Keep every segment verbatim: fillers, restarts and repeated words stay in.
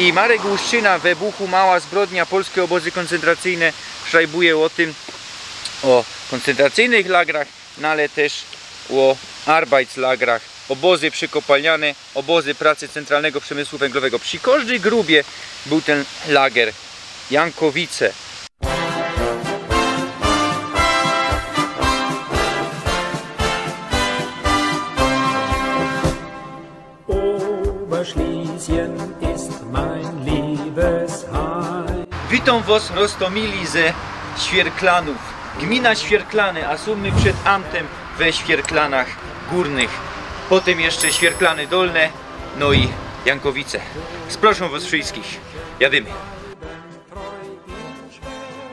I Marek Łuszczyna we buchu „Mała zbrodnia. Polske ôbozy kōncentracyjne” szrajbuje ô tym, ô kōncentracyjnych lagrach, no ale tyż ô Arbeitslagrach, ôbozy przykopalniane, ôbozy pracy Centralnego Przemysłu Węglowego. Przi kożdyj grubie bōł tyn lager. Jankowice. Oberschlesien ist mein Liebesheim. Witōm wos, rostomili ze Świerklanōw. Gmina Świerklany, a sōm my przed amtym we Świerklanach Gōrnych. Potym jeszcze Świerklany Dolne, no i Jankowice. Sprŏszōm wos wszyskich. Jadymy.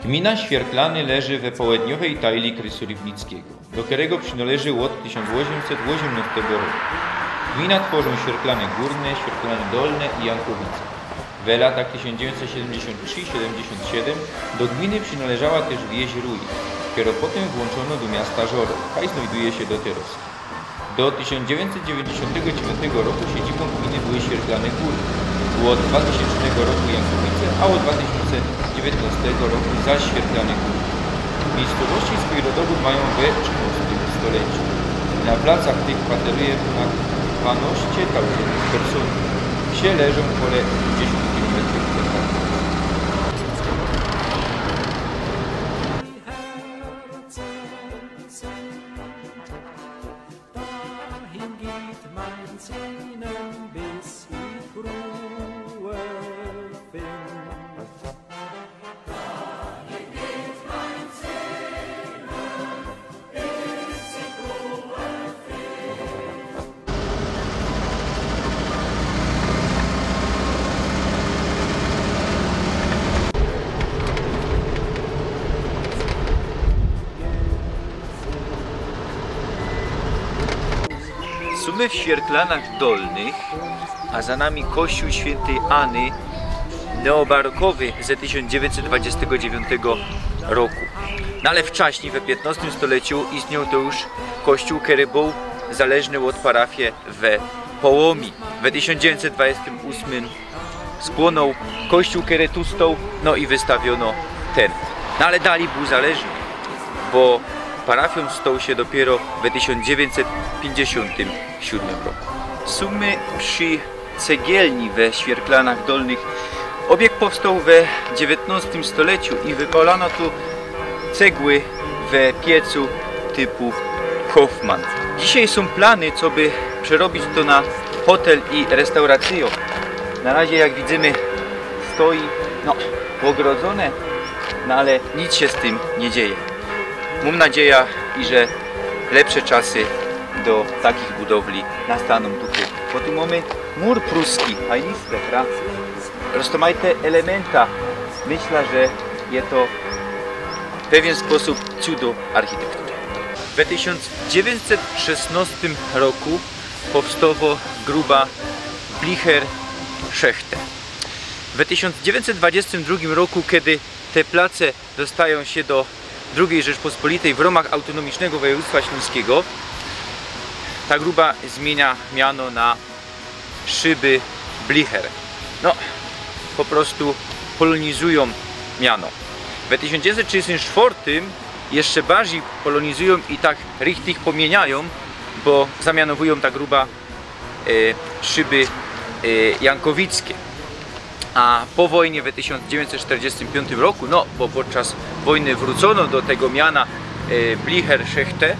Gmina Świerklany leży we połedniowej tajli Krysu Rybnickigo, do kerego przinŏleży ôd tysiōnc ôziymset ôziymnŏstego roku. Gmina tworzōm Świerklany Gōrne, Świerklany Dolne i Jankowice. We latach tysiōnc dziewiyńćset siedymdziesiōnt trzi siedymdziesiōnt siedym do gminy przinŏleżała tyż wieś Ruj, kero potym włōnczōno do miasta Żorōw, kaj znajduje sie do tyroz. Do tysiōnc dziewiyńćset dziewiyńćdziesiōntego dziewiōntego roku siedzibōm gminy były Świerklany Gōrne, ôd dwa tysiōnce roku Jankowice, a ôd dwa tysiōnce dziewiōntego roku zaś Świerklany Gōrne. Miyjscowości swōj rodowōd majōm we trzynŏstym stoleciu. Na placach tych kwateruje pōnad dwanŏście tysiōncy personōw. Wsie leżōm kole piynćdziesiōnt kilometrōw kwadratowych. Dahin geht mein Sehnen, bis ich Ruhe find. Sōm my w Świerklanach Dolnych, a za nami kościōł świyntyj Any neobarokowy ze tysiōnc dziewiyńćset dwadzieścia dziewiōnt roku. No ale wczaśnij, we piytnŏstym stoleciu, istniōł tu już kościōł, kery bōł zależny ôd parafije we Połōmi. We tysiōnc dziewiyńćset dwadzieścia ôsmym spłōnōł kościōł, kery tu stoł, no i wystawiono tyn. No ale dalij bōł zależny, bo parafiōm stoł sie dopiyro we tysiōnc dziewiyńćset piyńćdziesiōntym siōdmym roku. Sōm my przi cegielni we Świerklanach Dolnych. Ôbiekt powstoł we dziewiytnŏstym stoleciu i wypalano tu cegły we piecu typu Hoffmann. Dzisiej sōm plany, coby przerobić to na hotel i restauracyjŏ. Na razie, jak widzymy, stoi, no, ôgrodzōne, no ale nic sie z tym niy dzieje. Mōm nadzieja, iże lepsze czasy do takich budowli nastanōm tukej. Bo tu mōmy mur pruski, fajniste, pra? Roztōmajte elementa. Myśla, że je to w pewien sposōb cudo architektury. We tysiōnc dziewiyńćset szesnŏstym roku powstŏwŏ gruba Blicher Schechte. We tysiōnc dziewiyńćset dwadzieścia drugi roku, kej te place dostajōm sie do Drugij Rzeczpospolitej w rōmach Autōnōmicznego Wojewōdztwa Ślōnskigo, ta gruba zmiynia miano na Szyby Blicher. No, po prostu polōnizujōm miano. We tysiōnc dziewiyńćset trzidziestym sztwŏrtym jeszcze bardzij polōnizujōm i tak richtig pōmiyniajōm, bo zamianowujōm ta gruba e, Szyby, e, Jankowickie. A po wojnie we tysiōnc dziewiyńćset sztyrdziestym piōntym roku, no, bo podczas wojny wrōcono do tego miana, e, Blicher Schechte,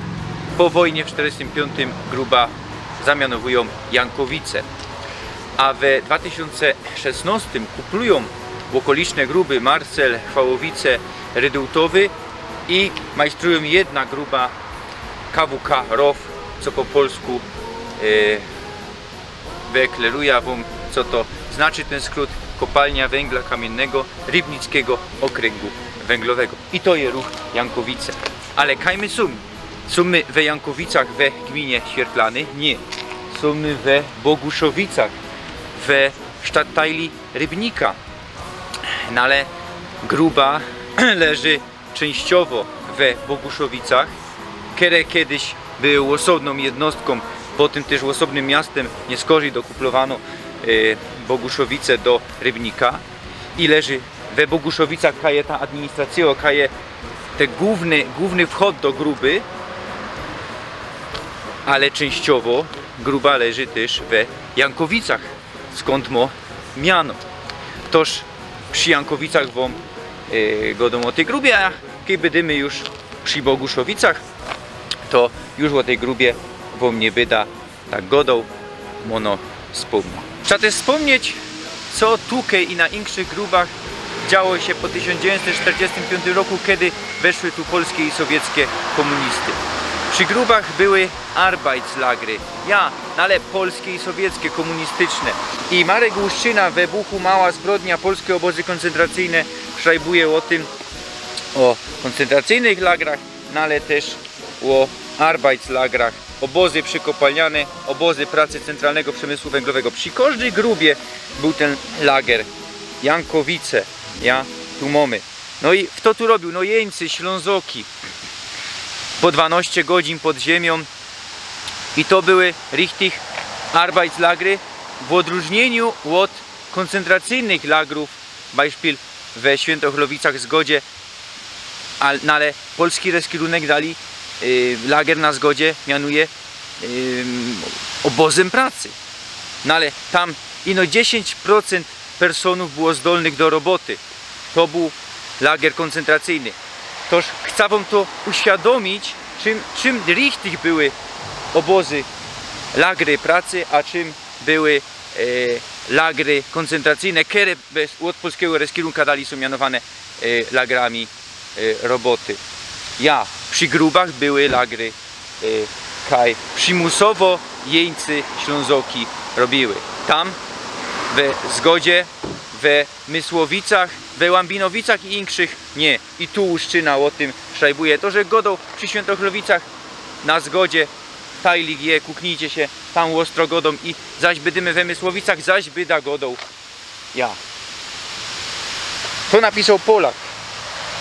po wojnie w sztyrdziestym piōntym gruba zamianowujōm Jankowice. A we dwa tysiōnce szesnŏstym kuplujōm ôkoliczne gruby Marsel, Chwałowice, Redōłtowy i majstrujōm jedna gruba K W K Row, co po polsku, e, wyeklerujã wōm, co to znaczy tyn skrót: Kopalnia Węgla Kamiennego Rybnickiego Okręgu Węglowego. I to je ruch Jankowice. Ale kaj my sōm? Sōm my we Jankowicach we gminie Świerklany? Niy. Sōm my we Boguszowicach, we sztattejlu Rybnika. No ale gruba leży czyńściowo we Boguszowicach, kere kedyś były ôsobnōm jednostką, potym tyż ôsobnym miastym, niyskorzij dokuplowano, e, Boguszowice do Rybnika i leży we Boguszowicach, kaj je ta administracyjo, kaj je te głōwny, głōwny wchod do Gruby, ale czynściowo Gruba leży tyż we Jankowicach, skōnd mo miano. Toż przi Jankowicach wōm, e, godōm ô tyj Grubie, a kej bydymy już przi Boguszowicach, to już ô tyj Grubie wōm niy byda tak godoł, mono spōmnieć. Trzeba tyż spōmnieć, co tukej i na inkszych Grubach działo sie po tysiōnc dziewiyńćset sztyrdziestym piōntym roku, kej weszły tu polske i sowieckie kōmunisty. Przi Grubach były Arbeitslagry, ja, no ale polske i sowieckie, kōmunistyczne. I Marek Łuszczyna we buchu Mała zbrodnia, polske ôbozy kōncentracyjne, szrajbuje ô tym, ô kōncentracyjnych lagrach, no ale tyż ô Arbeitslagrach, ôbozy przykopalniane, ôbozy pracy Centralnego Przemysłu Węglowego. Przi kożdyj Grubie bōł tyn lager. Jankowice, ja, tu mōmy. No i fto tu robiōł? No jeńcy, Ślōnzoki. Po dwanŏście godzin pod ziymio. I to były richtig Arbeitslagry, w ôdrōżniyniu ôd kōncentracyjnych lagrōw, Beispiel we Świętochłowicach Zgodzie, al-, no ale polski reskirunek dali, y, lager na Zgodzie mianuje, ym, ôbozym pracy. No ale tam ino dziesiyńć procynt personōw było zdolnych do roboty. To bōł lager kōncentracyjny. Toż chcã wōm to uświadōmić, czym, czym richtig były ôbozy, lagry pracy, a czym były, e, lagry kōncentracyjne, kere bez, ôd polskigo reskirunka dali sōm mianowane, e, lagrami, e, roboty. Ja, przi Grubach były lagry, e, kaj przimusowo jeńcy, Ślōnzoki robiły. Tam, we Zgodzie, we Mysłowicach, we Łambinowicach i inkszych niy. I tu Łuszczyna ô tym szrajbuje. To, że godoł przi Świętochłowicach na Zgodzie, tajlik je, kuknijcie sie, tam ôstro godōm i zaś bydymy we Mysłowicach, zaś byda godoł. Ja. To napisoł Polak,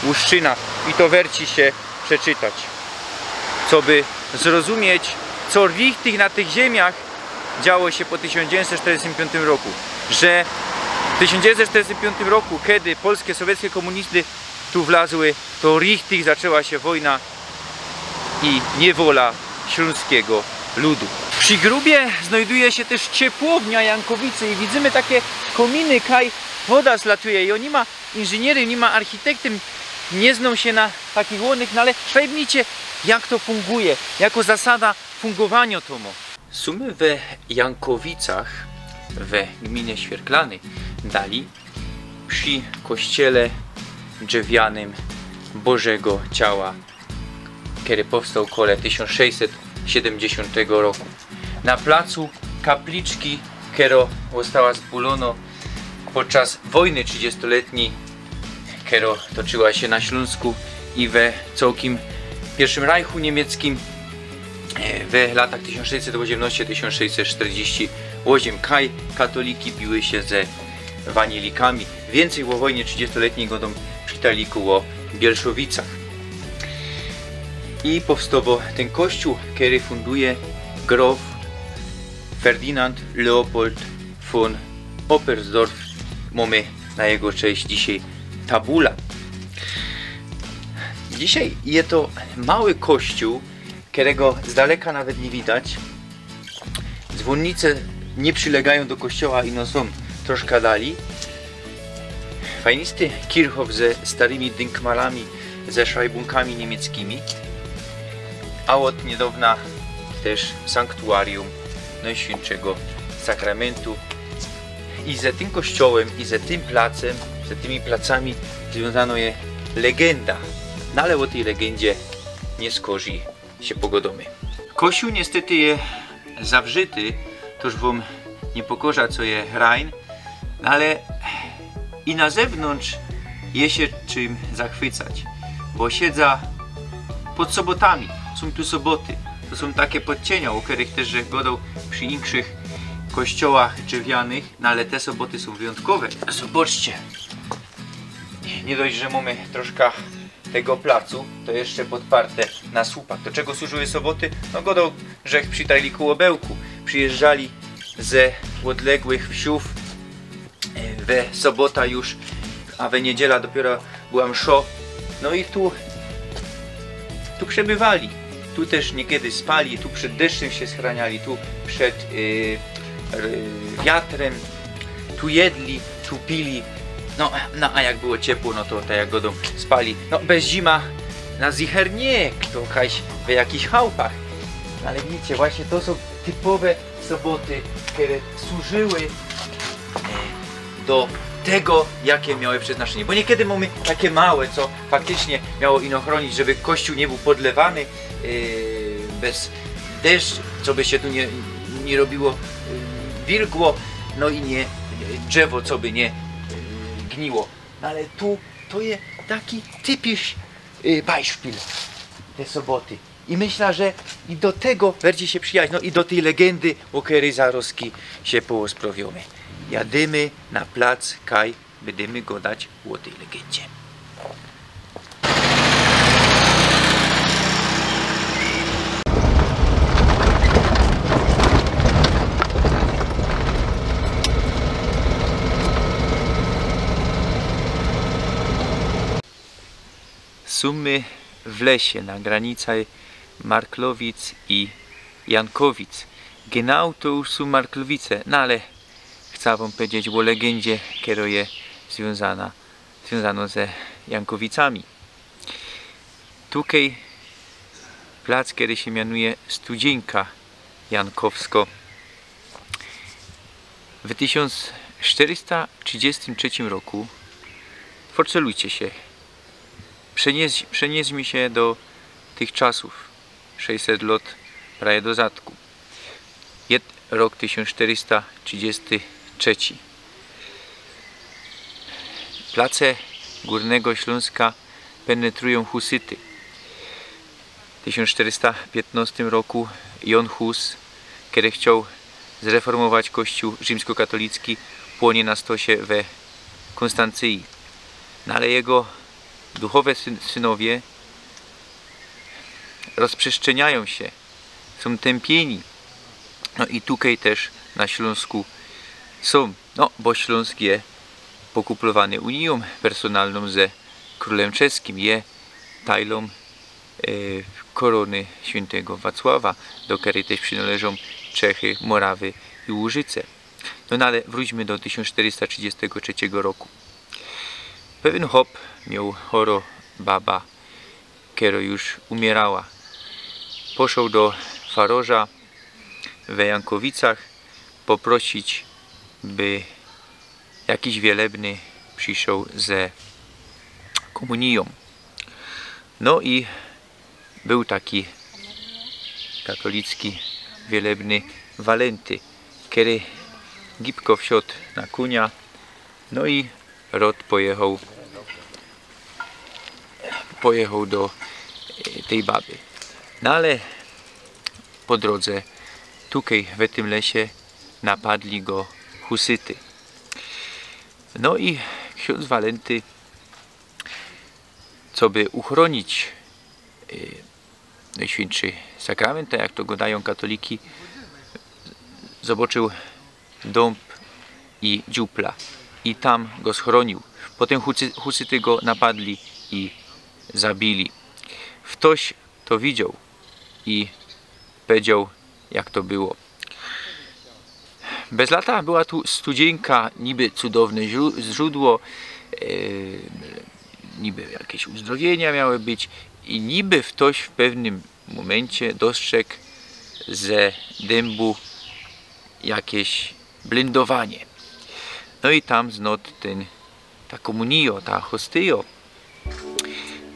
Łuszczyna, i to werci sie przeczytać, coby zrozumieć, co richtig na tych ziymioch działo sie po tysiōnc dziewiyńćset sztyrdziestym piōntym roku. Że w tysiōnc dziewiyńćset sztyrdziestym piōntym roku, kej polske, sowieckie kōmunisty tu wlazły, to richtig zaczła sie wojna i niywola ślōnskigo ludu. Przi Grubie znajduje sie tyż ciepłownia Jankowice i widzymy take kōminy, kaj woda zlatuje i niy ma inżyniery, niy ma architekty, niy znōm sie na takich łodnych, no ale szrajbnijcie, jak to funguje, jako zasada fungowaniŏ to mo. Sōmy we Jankowicach, we gminy Świerklany, dali przi kościele drzewianym Bożego Ciała, kery powstoł kole tysiōnc sześćset siedymdziesiątego roku. Na placu kapliczki, kero ôstała zbulōno podczas wojny trzidziestoletnij, kero toczyła sie na Ślōnsku i we cołkim piyrszym Rajchu niymieckim, e, we latach tysiōnc sześćset ôziymnŏście, tysiōnc sześćset sztyrdziści ôziym, kaj katoliki biły sie ze wanielikami. Wiyncyj ô wojnie trzidziestoletnij godōm przi tajliku ô Bielszowicach. I powstowo tyn kościōł, kery funduje grof Ferdinand Leopold von Oppersdorff. Mōmy na jego cześć dzisiej tabula. Dzisiej je to mały kościōł, kerego z daleka nawet niy widać. Dzwōnnice niy przylegajōm do kościoła, ino sōm troszka dali. Fajnisty Kirchhof ze starymi dynkmalami, ze szrajbōnkami niymieckimi. A ôd niydŏwna tyż sanktuarium Nojświynszego Sakramentu. I ze tym kościołym, i ze tym placym, ze tymi placami zwiōnzano je legynda. No ale ô tyj legyndzie niyskorzij sie pogodōmy. Kościōł niystety je zawrzyty, toż wōm niy pokŏżã, co je hrain, no ale i na zewnōntrz je sie czym zachwycać, bo siedzã pod sobotami, sōm tu soboty, to sōm take podciynia, ô kerych tyż żech godoł przi inkszych kościołach drzewianych, no ale te soboty sōm wyjōntkowe. Zobaczcie, niy dość, że mōmy troszka tego placu, to jeszcze podparte na słupach. Do czego służyły soboty? No godoł żech przi tajliku ô bełku. Przijyżdżali ze ôdległych wsiōw We sobota już, a we niedziela dopiero była mszo. No i tu, tu przebywali. Tu też niekiedy spali, tu przed deszczem się schraniali, tu przed, yy, r-, wiatrem, tu jedli, tu pili. No, no a jak było ciepło, no to tak jak godą spali. No bez zima na zicher nie, to kaś we jakichś chałupach. Ale widzicie, właśnie to są typowe soboty, które służyły, e, do tego, jakie miały przeznaczenie. Bo niekiedy mamy takie małe, co faktycznie miało ino chronić, żeby kościół nie był podlewany, e, bez deszcz, co by się tu nie, nie robiło, e, wilgło, no i nie, drzewo, co by nie, e, gniło. No ale tu to jest taki typisz, e, Beispiel te soboty. I myślę, że i do tego bardziej się przyjaźń, no i do tej legendy, o której zarozki się poosprowiomy. Jadymy na plac, kaj, bydymy godać o tej legendzie. Sumy w lesie na granicy Marklowic i Jankowic. Genau to już są Marklowice, no ale chcę wam powiedzieć o legendzie, która jest związana, związana ze Jankowicami. Tukej plac, który się mianuje Studzienka Jankowsko. W tysiōnc sztyrysta trzidziestym trzecim roku, forcelujcie się, przenieś-, przenieśmy się do tych czasów, sześćset lot prawie do zadku. Jest rok tysiōnc sztyrysta trzidziesty trzeci. Place Górnego Śląska penetrują husyty. W tysiōnc sztyrysta piętnostym roku Jan Hus, który chciał zreformować kościół rzymskokatolicki, płonie na stosie we Konstancji. No ale jego duchowe syn-, synowie rozprzestrzeniają się, są tępieni. No i tukej też na Śląsku są, no bo Śląsk je pokuplowany uniją personalną ze królem czeskim, je tajlą, e, korony świętego Wacława, do której też przynależą Czechy, Morawy i Łużyce. No, no ale wróćmy do tysiōnc sztyrysta trzidziestego trzeciego roku. Pewien chłop miał choro baba, kero już umierała. Poszedł do farorza we Jankowicach poprosić, by jakiś wielebny przyszedł ze komuniją. No i był taki katolicki wielebny Walenty, który gibko wsiadł na kunia, no i rod pojechał, pojechał do, e, tej baby. No ale po drodze, tukej w tym lesie, napadli go husyty. No i ksiądz Walenty, co by uchronić, e, Najświętszy Sakrament, tak jak to gadają katoliki, zobaczył dąb i dziupla i tam go schronił. Potem hucy-, husyty go napadli i zabili. Ktoś to widział i powiedział, jak to było. Bez lata była tu Studzienka, niby cudowne źró-, źródło, e, niby jakieś uzdrowienia miały być i niby ktoś w pewnym momencie dostrzegł ze dębu jakieś blendowanie. No i tam znot ten, ta komunijo, ta hostyjo,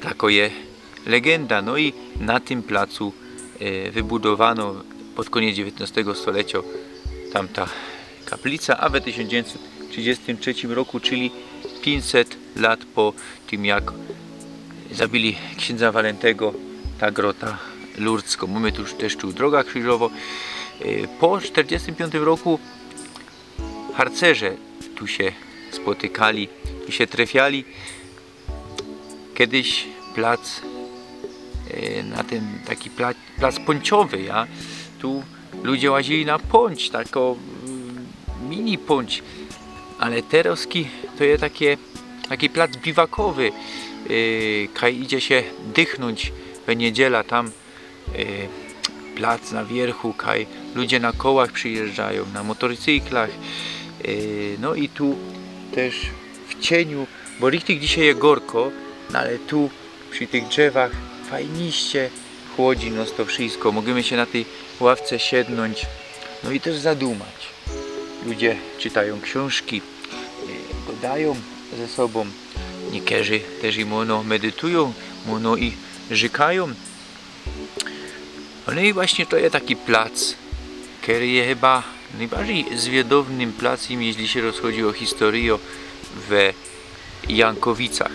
tako je legenda. No i na tym placu, e, wybudowano pod koniec dziewiętnastego stulecia tamta kaplica, a w tysiąc dziewięćset trzydziestym trzecim roku, czyli pięćset lat po tym, jak zabili księdza Walentego, ta grota lurdzka. Mamy tu już też tu droga krzyżowa. E, po czterdziestym piątym roku harcerze tu się spotykali i się trafiali. Kiedyś plac, e, na tym, taki pla-, plac pąciowy, ja? Tu ludzie łazili na pącz, tako, mm, mini pącz. Ale terŏzki to je takie, taki plac biwakowy, yy, kaj idzie sie dychnōńć we niedziela tam, yy, plac na wierzchu, kaj ludzie na kołach przijyżdżajōm, na motocyklach. Yy, no i tu tyż w cieniu, bo richtig dzisiej je gorko, no ale tu przi tych drzewach fajniście chłodzi nŏs to wszystko. Możymy sie na tyj ławce siednōńć, no i tyż zadumać. Ludzie czytajōm ksiōnżki, yy, gŏdajōm ze sobōm. Niykerzy tyż i mōno medytujōm, mōno i rzykajōm. No i właśnie to je taki plac, kery je chyba nojbardzij zwiadownym placym, jeźli sie rozchodzi ô historyjŏ, we Jankowicach.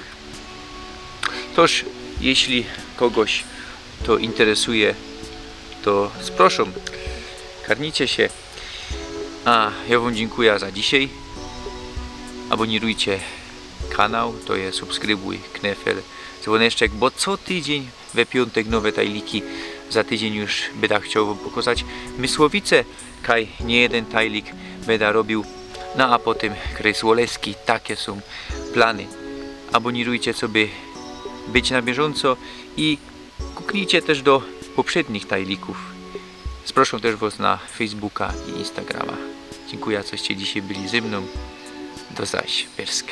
Tōż, jeźli kogoś to interesuje, to sprŏszōm, karnijcie sie. A jŏ wōm dziynkuja za dzisiej. Abōnirujcie kanał, to je subskrybuj, knefel, dzwōneczek, bo co tydziyń we piōntek nowe tajliki. Za tydziyń już byda chcioł wōm pokŏzać Mysłowice, kaj niyjedyn tajlik byda robiōł. No a potym Krys Ôleski, take sōm plany. Abōnirujcie, coby być na bieżōnco i kuknijcie tyż do poprzednich tajlikōw. Sprŏszōm tyż wŏs na Facebooka i Instagrama. Dziynkuja, coście dzisiej byli ze mnōm. Do zaś, pyrsk.